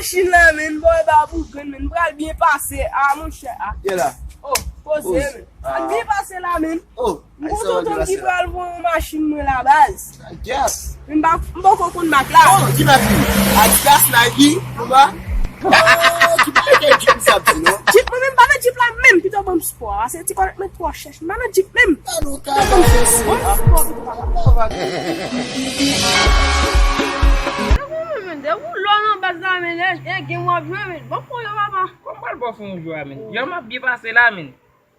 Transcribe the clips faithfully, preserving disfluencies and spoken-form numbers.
Machin la, men, bò, e ba bougrenn, men, m pral byen pase. A, monchè, a. Gen la. Oh, poze, men. Pral byen pase la, men. Oh, m kontan ki pral voye yon machin mwen la, baz. Adidas. Men m pa, m poko konn mak la. Oh, ki mak li? Adidas, Nike, Puma. Oh, ki mak e Jeep sa ap di, non? Jeep, mwen menm, m pa nan Jeep la menm, pito ban m spò a. Se ti kòlèt mwen twò chèch. M pa nan Jeep menm. Gade yon ka. Ban m spò pito, papa. Depi w lò nan baz la, men, e, e gen w ap jwe, men. Ban m pran yo, papa. Kòman m pral ba w fè yon jwe a, men? Jan m ap byen pase la, men.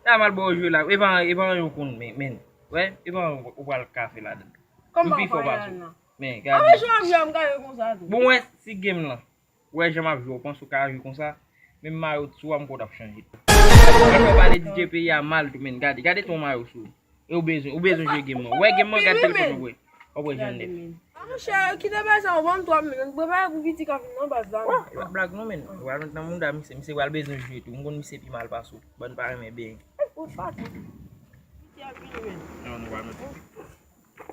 Sa m al ba w jwe la. E pa, e pa anyen w konn, men, men. Wè, e pa anyen w pral ka fè ladan. Kòman m pi fò pase w. Men, gade. Anben jwe ap jwe a, m ka jwe konsa tou. Bon, wè, si game lan. Wè jan m ap jwe, w panse w ka jwe konsa? Menm mayo sou a, m kwè w t ap chanje. Mwen fè w pale D J peyi a mal tou, men. Gade, gade ton mayo sou. E w bezwen, w bezwen jwe game lan. Wè game lan, gade telefòn nan, wè. W ap wè jan l nèt. A, monchè, kite bagay sa yo, ban m twa minit. M prepare pou piti k ap vin nan baz la. Wè, w ap blag non, men. W al met nan mouda misye, misye pral bezwen jwe tou. M konn misye pi mal pase w. Bann pa renmen benyen. Ou pati. Piti ap vini, men. Non, nou pa met.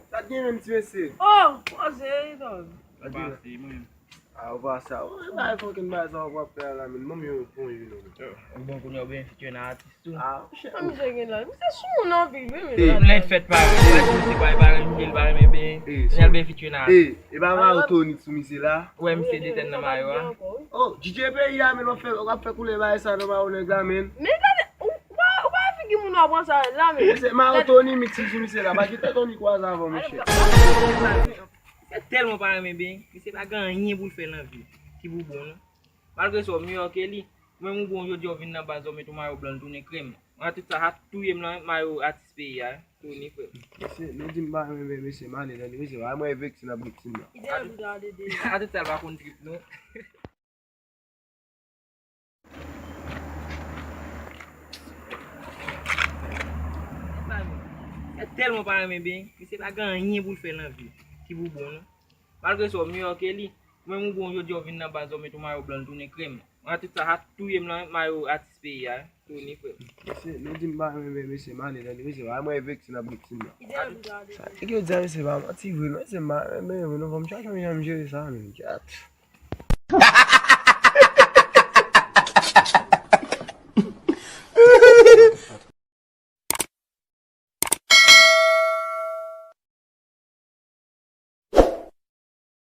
Sa t gen menm ti mesye? Oh, poze, Ethan. Sa t gen menm? Ou pa se mwen. A, ou pa sa. Ou pa fòkin bagay sa ou ap fè a la, men. Ban m yon pon, you know. Ou bon kounye a, ou byen fitye nan atis tou. A, misye gen la. Misye sou moun anpil, wi, men. Lè fèt pa, misye pa, pa renmen, li pa renmen benyen. Misye al byen fitye nan atis. E pa mayo Tony sou misye la? Wè, misye detèn nan mayo a. Oh, D J peyi a, men, w ap fè, w ap fè koulè bagay sa nan mayo nèg la, men. Men gade, ou, ou pa, ou pa figi moun w ap pran sa la, men. Misye, mayo Tony mix sou misye la. Pa kite Tony kwaze avè w, monchè. Misye tèlman pa renmen benyen, misye pa gen anyen pou l fè nan vi ki pou bon, non. Malgre sa, w miyò ke li. Ou menm ou bon jodi a, w vin nan baz la, w met yon mayo blan, l tounen krèm. Atout sa, sa touye m nan mayo atis peyi a, Tony, frè. Mesye, nou di m pa renmen benyen, mesye, m ale nan li, mesye, pa mwen e viktim nan viktim nan. Atout sa, l pa konn trip, non. Misye tèlman pa renmen benyen, misye pa gen anyen pou l fè nan vi ki pou bon, non. Malgre sa, w miyò ke li. Ou menm ou bon jodi a, w vin nan baz la, w met yon mayo blan, l tounen krèm. Atout sa, sa touye m nan mayo atis peyi a, Tony, frè. Mesye, nou di m pa renmen benyen, mesye, m ale nan li, mesye, pa mwen e viktim nan viktim nan. Sa nèg yo di a, mesye, pa manti vre, non, mesye, m pa renmen benyen vre, non, fò m chache yon jan m jere sa, men, gad.